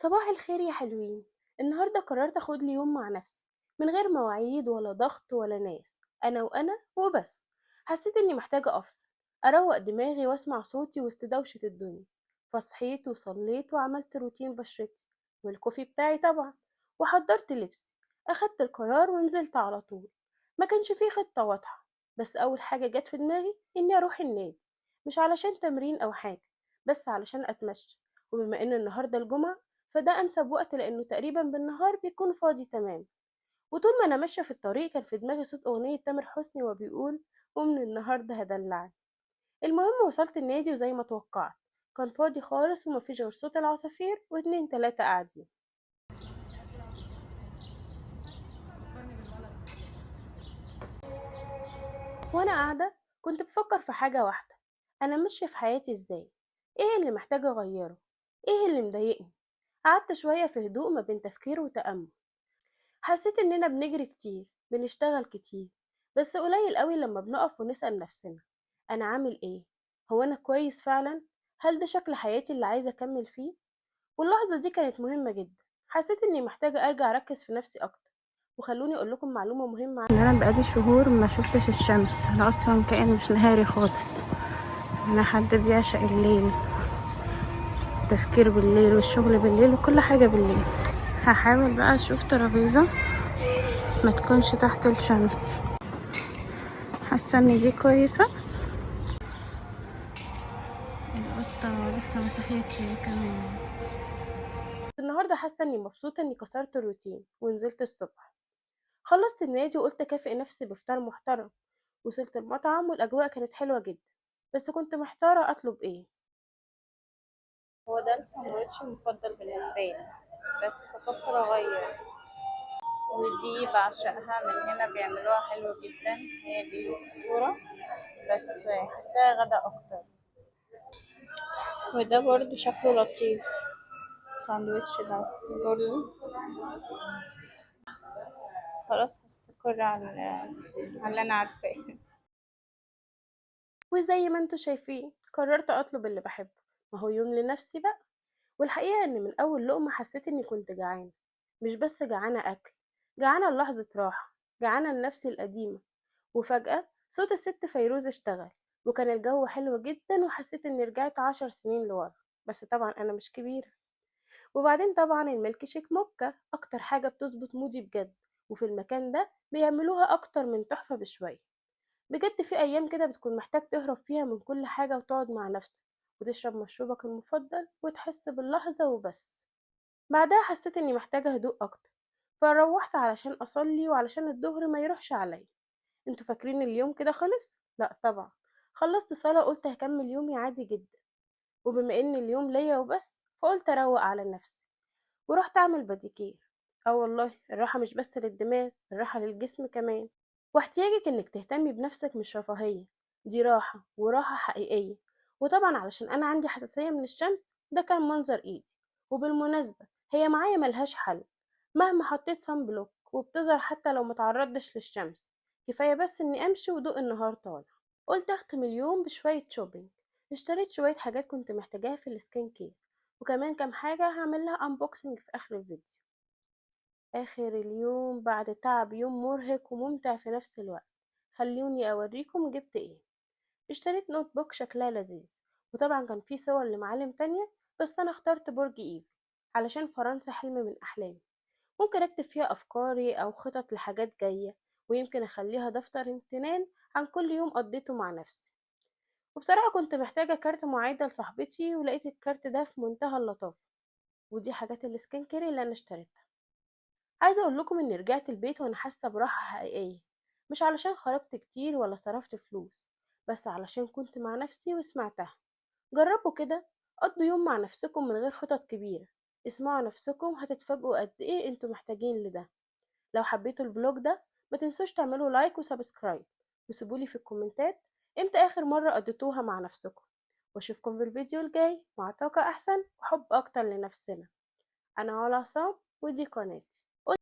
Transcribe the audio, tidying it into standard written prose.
صباح الخير يا حلوين. النهاردة قررت اخد لي يوم مع نفسي من غير مواعيد ولا ضغط ولا ناس، انا وانا وبس. حسيت اني محتاجة افصل، اروق دماغي واسمع صوتي وسط دوشة الدنيا. فصحيت وصليت وعملت روتين بشرتي وال coffee بتاعي طبعا، وحضرت لبسي، اخدت القرار ونزلت على طول. ما كانش فيه خطة واضحة، بس اول حاجة جت في دماغي اني اروح النادي، مش علشان تمرين او حاجة، بس علشان اتمشى. وبما ان النهاردة الجمعة فده انسب وقت، لانه تقريبا بالنهار بيكون فاضي تمام. وطول ما انا ماشية في الطريق كان في دماغي صوت اغنية تامر حسني وبيقول ومن النهارده هدلعك. المهم وصلت النادي وزي ما توقعت كان فاضي خالص ومفيش غير صوت العصافير واتنين تلاتة قاعدين. وانا قاعدة كنت بفكر في حاجة واحدة، انا ماشية في حياتي ازاي؟ ايه اللي محتاجه اغيره؟ ايه اللي مضايقني؟ قعدت شوية في هدوء ما بين تفكير وتأمل. حسيت اننا بنجري كتير، بنشتغل كتير، بس قليل قوي لما بنقف ونسأل نفسنا انا عامل ايه؟ هو انا كويس فعلا؟ هل ده شكل حياتي اللي عايزة اكمل فيه؟ واللحظة دي كانت مهمة جدا. حسيت اني محتاجة ارجع اركز في نفسي اكتر. وخلوني اقول لكم معلومة مهمة، ان انا بقالي شهور ما شفتش الشمس. انا اصلا كائن مش نهاري خالص، انا حد بيعشق الليل، التفكير بالليل والشغل بالليل وكل حاجة بالليل. هحاول بقى اشوف ترابيزة ما تكونش تحت الشمس. حاسة ان دي كويسة. القطة لسه ما صحيتش كمان. النهاردة حاسة اني مبسوطة اني كسرت الروتين ونزلت الصبح. خلصت النادي وقلت اكافئ نفسي بفطار محترم. وصلت المطعم والاجواء كانت حلوة جدا، بس كنت محتارة اطلب ايه. هو ده الساندوتش المفضل بالنسبة لي، بس بفكر اغير. ودي بعشقها، من هنا بيعملوها حلو جدا، هي دي في الصورة، بس حاساها غدا اكتر. وده برضو شكله لطيف الساندوتش ده برضو. خلاص هستقر على اللي انا عارفاه. وزي ما انتوا شايفين قررت اطلب اللي بحبه، ما هو يوم لنفسي بقى. والحقيقة ان من اول لقمة حسيت اني كنت جعانة، مش بس جعانة اكل، جعانة للحظة راحة، جعانة لنفسي القديمة. وفجأة صوت الست فيروز اشتغل، وكان الجو حلو جدا، وحسيت اني رجعت 10 سنين لورا، بس طبعا انا مش كبيرة. وبعدين طبعا الميلك شيك موكا اكتر حاجة بتظبط مودي بجد، وفي المكان ده بيعملوها اكتر من تحفة بشوية. بجد في ايام كده بتكون محتاج تهرب فيها من كل حاجة وتقعد مع نفسك وتشرب مشروبك المفضل وتحس باللحظة وبس. بعدها حسيت اني محتاجة هدوء اكتر، فروحت علشان اصلي وعلشان الظهر ما يروحش عليا. انتوا فاكرين اليوم كده خلص؟ لا طبعا، خلصت صلاة قلت هكمل يومي عادي جدا، وبما ان اليوم ليا وبس فقلت اروق على نفسي ورحت اعمل باديكير. اه والله الراحة مش بس للدماغ، الراحة للجسم كمان. واحتياجك انك تهتمي بنفسك مش رفاهية، دي راحة، وراحة حقيقية. وطبعا علشان انا عندي حساسية من الشمس ده كان منظر ايدي. وبالمناسبة هي معايا ملهاش حل، مهما حطيت sun block وبتظهر حتى لو متعرضتش للشمس، كفاية بس اني امشي وضوء النهار طالع. قلت اختم اليوم بشوية shopping، اشتريت شوية حاجات كنت محتاجاها في ال skin care، وكمان كام حاجة هعمل لها unboxing في اخر الفيديو. اخر اليوم بعد تعب يوم مرهق وممتع في نفس الوقت، خلوني اوريكم جبت ايه. اشتريت notebook شكلها لذيذ، وطبعا كان في صور لمعالم تانية، بس انا اخترت برج ايفل علشان فرنسا حلم من احلامي. ممكن اكتب فيها افكاري او خطط لحاجات جاية، ويمكن اخليها دفتر امتنان عن كل يوم قضيته مع نفسي. وبصراحة كنت محتاجة كارت معايدة لصاحبتي، ولقيت الكارت ده في منتهى اللطافة. ودي حاجات ال skin care اللي انا اشتريتها. عايزة اقول لكم اني رجعت البيت وانا حاسة براحة حقيقية، مش علشان خرجت كتير ولا صرفت فلوس، بس علشان كنت مع نفسي وسمعتها. جربوا كده، قضوا يوم مع نفسكم من غير خطط كبيرة، اسمعوا نفسكم، هتتفاجئوا قد ايه انتوا محتاجين لده. لو حبيتوا ال vlog ده ما تنسوش تعملوا like و subscribe، وسيبولي في الكومنتات امتى اخر مرة قضيتوها مع نفسكم. واشوفكم في الفيديو الجاي مع طاقة احسن وحب اكتر لنفسنا. انا علا عصام ودي قناتي.